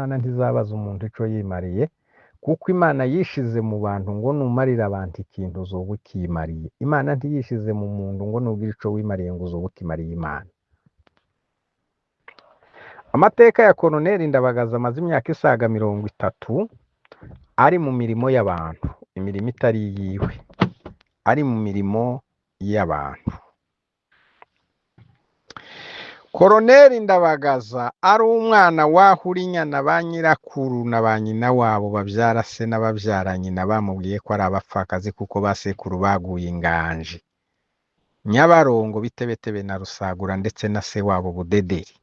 Imana ntizabaza umuntu ico yimariye, kuko Imana yishize mu bantu ngo numarira abantu ikintu uzoba ukimariye. Imana ntiyishize mu muntu ngo nugira ico wimariye ngo uzoba ukimariye Imana. Amateka ya Koloneli Ndabagaza amaze imyaka isaga 30 ari mu mirimo y'abantu, imirimo itari iyiwe, ari mu mirimo y'abantu. Koloneli Ndabagaza ari umwana wahurinyana ba nyirakuru na ba nyina wabo babyara se n'ababyara nyina bamubwiye ko ari abapfakazi kuko ba sekuru baguye inganji. Nyabarongo, Bitebetebe na Rusagura ndetse na se wabo Budederi.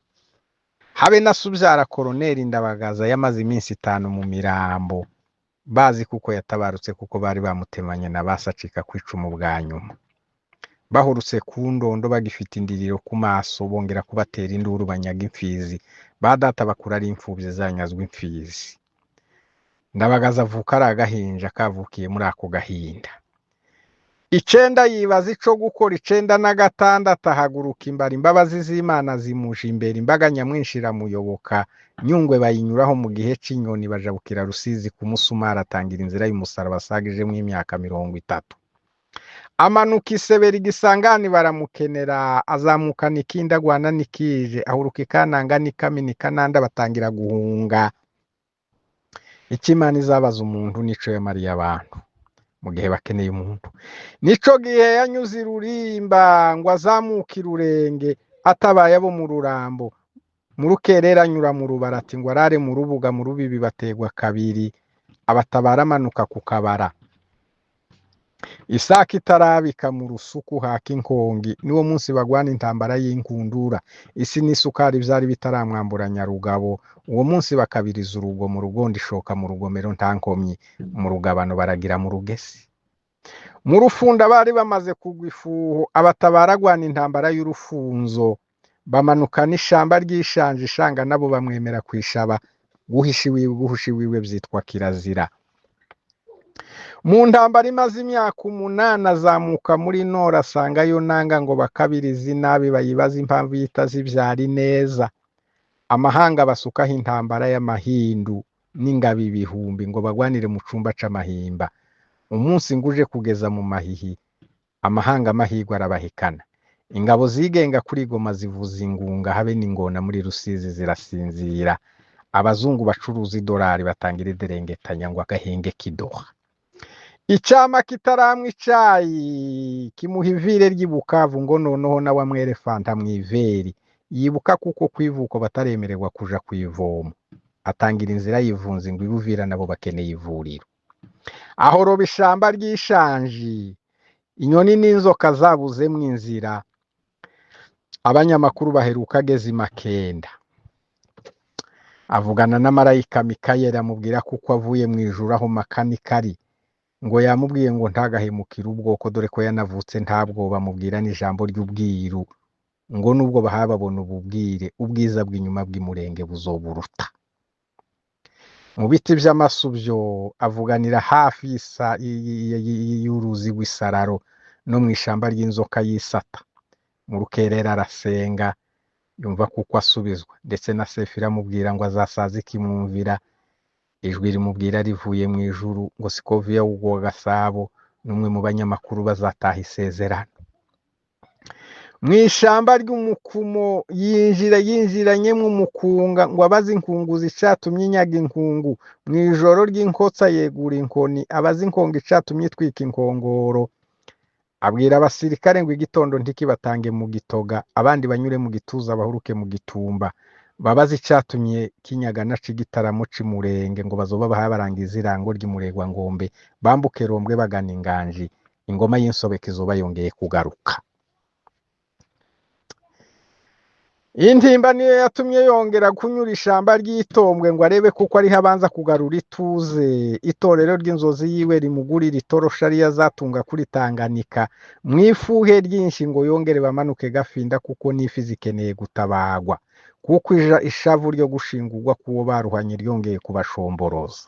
Habe na se ubyara Koloneli Ndabagaza yamaze iminsi 5 mu mirambo, bazi kuko yatabarutse kuko bari bamutemanye na ba se acika ku icumu bwa nyuma. Bahurutse ku ndondo bagifite indiriro ku maso, bongera kubatera induru banyaga imfizi. Ba data bakura ari imfubyi zanyazwe imfizi. Ndabagaza avuka ari agahinja kavukiye muri ako gahinda. 9 yibaza ico gukora, 96 ahaguruka imbara, imbabazi z'Imana zimuje imbere, imbaga nyamwinshi iramuyoboka. Nyungwe bayinyuraho mu gihe c'inyoni, bajabukira Rusizi ku musumari, atangira inzira y'umusaraba asagijemwo imyaka 30. Amanuka isebera igisangani baramukenera, azamukana ikindi agwana n'ikije, ahuruka ikananga n'ikamini kananda batangira guhunga. Icyo Imana izabaza umuntu nico yamariye abantu mu gihe bakeneye umuntu. Nico gihe yanyuze irurimba ngo azamuke irurenge, atabaye abo mu rurambo. Mu rukerera anyura mu rubarati ngo arare mu rubuga, mu rubibi bategwa kabiri, abatabara amanuka ku kabara. Isaka itarabika mu rusuku haka inkongi, niwo munsi bagwana intambara y'inkundura. Isi n'isukari byari bitaramwambura Nyarugabo, uwo munsi bakabiriza urugo mu rugondo ishoka mu rugomero nta nkomyi, mu rugabano baragira mu rugesi. Mu rufunda bari bamaze kugwa ifuho, abatabara agwana intambara y'urufunzo, bamanuka n'ishamba ry'ishanje ishanga nabo bamwemera kwishaba, guhisha iwiwe guhusha iwiwe byitwa kirazira. Mu ntambara imaze imyaka 8 azamuka muri Nora asangayo nanga ngo bakabirize inabi bayibaze impamvu yitazibyara neza. Amahanga basukaho intambara y'amahindu n'ingabo ibihumbi ngo bagwanire mu cumba c'amahimba. Umunsi nguje kugeza mu mahihi, amahanga amahirwe arabahikana. Ingabo zigenga kuri Goma zivuza ingunga habe n'ingona muri Rusizi zirasinzira. Abazungu bacuruza idolari batangira iderengetanya ngo agahenge kidoha. Icyama kitaramwa icayi kimuha ivire ry'ibukavu ngo noneho nawe amwere fanta mw'iveri. Yibuka kuko kwivuko bataremererwa kuja kwivoma. Atangira inzira yivunze ngo ibuvira nabo bakeneye ivuriro. Ahoroba ishamba ry'ishanji, inyoni n'inzoka zabuzemwo inzira. Abanyamakuru baheruka ageze i Makenda. Avugana na marayika Mikayeli amubwira kuko avuye mu ijuru aho makanika ari. Ngo yamubwiye ngo ntagahemukire ubwoko dore ko yanavutse nta bwoba, amubwira n'ijambo ry'ubwiru ngo nubwo bahababona ububwire ubwiza bw'inyuma bw'imurenge buzoburuta. Mu biti by'amasubyo avuganira hafi y'uruzi rw'isararo no mu ishamba ry'inzoka y'isata. Mu rukerera arasenga yumva kuko asubizwa, ndetse na Sefira amubwira ngo azasaza ikimwumvira. Ijwi rimubwira rivuye mu ijuru ngo Sikoviya w'ubwo Gasabo n'umwe mu banyamakuru bazataha isezerano. Mu ishamba ry'umukumo yinjira yinjiranyemo umukunga ngo abaze inkunguzi icatumye inyaga inkungu. Mu ijoro ry'inkotsa yegura inkoni abaze inkongo icatumye itwika inkongoro. Abwira abasirikare ngo igitondo ntikibatange mu gitoga, abandi banyure mu gituza bahuruke mu gitumba. Babaze icatumye kinyaga na cigitaramo c'imurenge ngo bazoba bahabarangiza irango ry'umuregwa ngombe, bambuke rombwe bagana inganji, ingoma y'insobeka izoba yongeye kugaruka. Intimba niyo yatumye yongera kunyura ishamba ry'itombwe ngo arebe kuko ariho abanza kugarura ituze. Itorero ry'inzozi yiwe rimugurira itorosha ariyo azatunga kuri Tanganyika mu ifuhe ryinshi ngo yongere bamanuke gafinda kuko n'ifi zikeneye gutabagwa, kuko ishavu ryo gushingurwa kuwo baruhanye ryongeye kubashomboroza.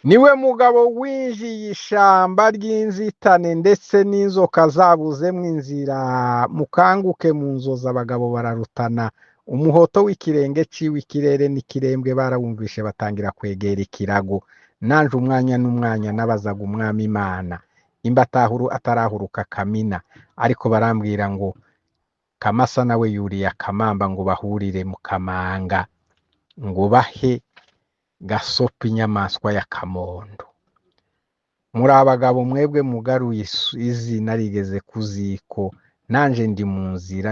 Niwe mugabo winjiye ishamba ry'inzitane ndetse n'inzoka zabuzemwo inzira. Mukanguke mu nzozi abagabo bararutana. Umuhoto w'ikirenge ciwe ikirere n'ikirembwe barawumvishe batangira kwegera ikirago. Nanje umwanya n'umwanya nabazaga umwami Imana imbatahuru atarahuruka Kamina, ariko barambwira ngo Kamasa nawe yuriye akamamba ngo bahurire mu kamanga, ngo bahe gasopo inyamaswa ya Kamondo. Muri abagabo mwebwe mugaruye izina rigeze ku ziko, nanje ndi mu nzira.